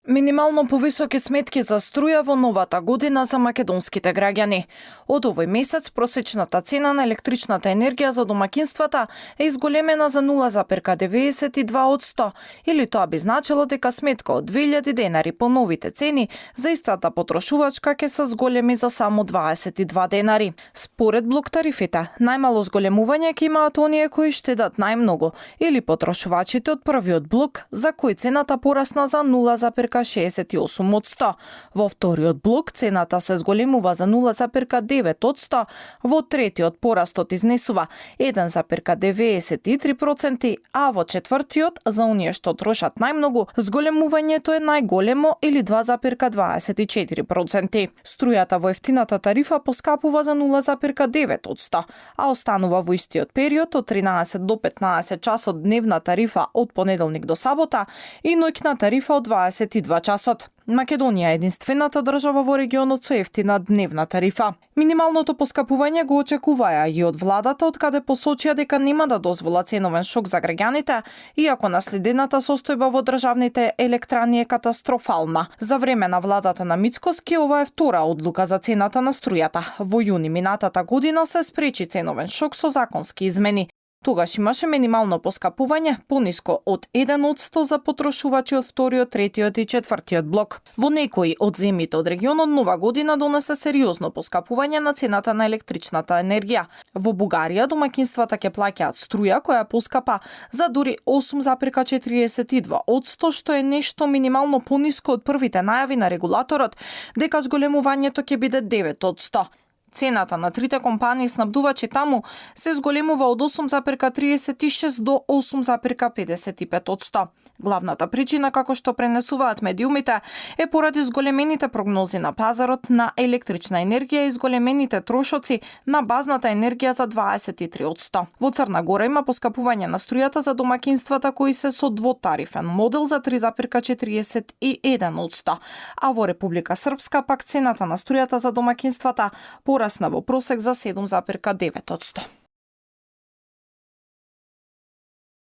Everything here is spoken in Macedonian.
Минимално повисоки сметки за струја во новата година за македонските граѓани. Од овој месец просечната цена на електричната енергија за домакинствата е изголемена за 0,92%, или тоа би значило дека сметка од 2000 денари по новите цени за истата потрошувачка ќе се зголеми за само 22 денари. Според блок тарифите, најмало зголемување ќе имаат оние кои штедат најмногу, или потрошувачите од првиот блок за кои цената порасна за 0,68%. Во вториот блок цената се зголемува за 0,9%, во третиот порастот изнесува 1,93%, а во четвртиот, за оние што трошат најмногу, зголемувањето е најголемо или 2,24%. Струјата во ефтината тарифа поскапува за 0,9%, а останува во истиот период од 13 до 15 часот дневна тарифа од понеделник до сабота и ноќна тарифа од 22 часот. Македонија е единствената држава во регионот со ефтина дневна тарифа. Минималното поскапување го очекуваја и од владата, од каде посочија дека нема да дозвола ценовен шок за граѓаните, иако наследената состојба во државните електрани е катастрофална. За време на владата на Мицкоски ова е втора одлука за цената на струјата. Во јуни минатата година се спречи ценовен шок со законски измени. Тогаш имаше минимално поскапување пониско од 1% за потрошувачи од вториот, третиот и четвртиот блок. Во некои од земјите од регионот нова година донесе сериозно поскапување на цената на електричната енергија. Во Бугарија домакинствата ќе плаќаат струја која поскапа за дури 8,42%, што е нешто минимално пониско од првите најави на регулаторот дека зголемувањето ќе биде 9%. Цената на трите компании снабдувачи таму се зголемува од 8,36 до 8,55%. Главната причина, како што пренесуваат медиумите, е поради зголемените прогнози на пазарот на електрична енергија и зголемените трошоци на базната енергија за 23%. Во Црна Гора има поскапување на струјата за домакинствата кои се со двотарифен модел за 3,41%, а во Република Српска пак цената на струјата за домакинствата порасна во просек за 7,9%.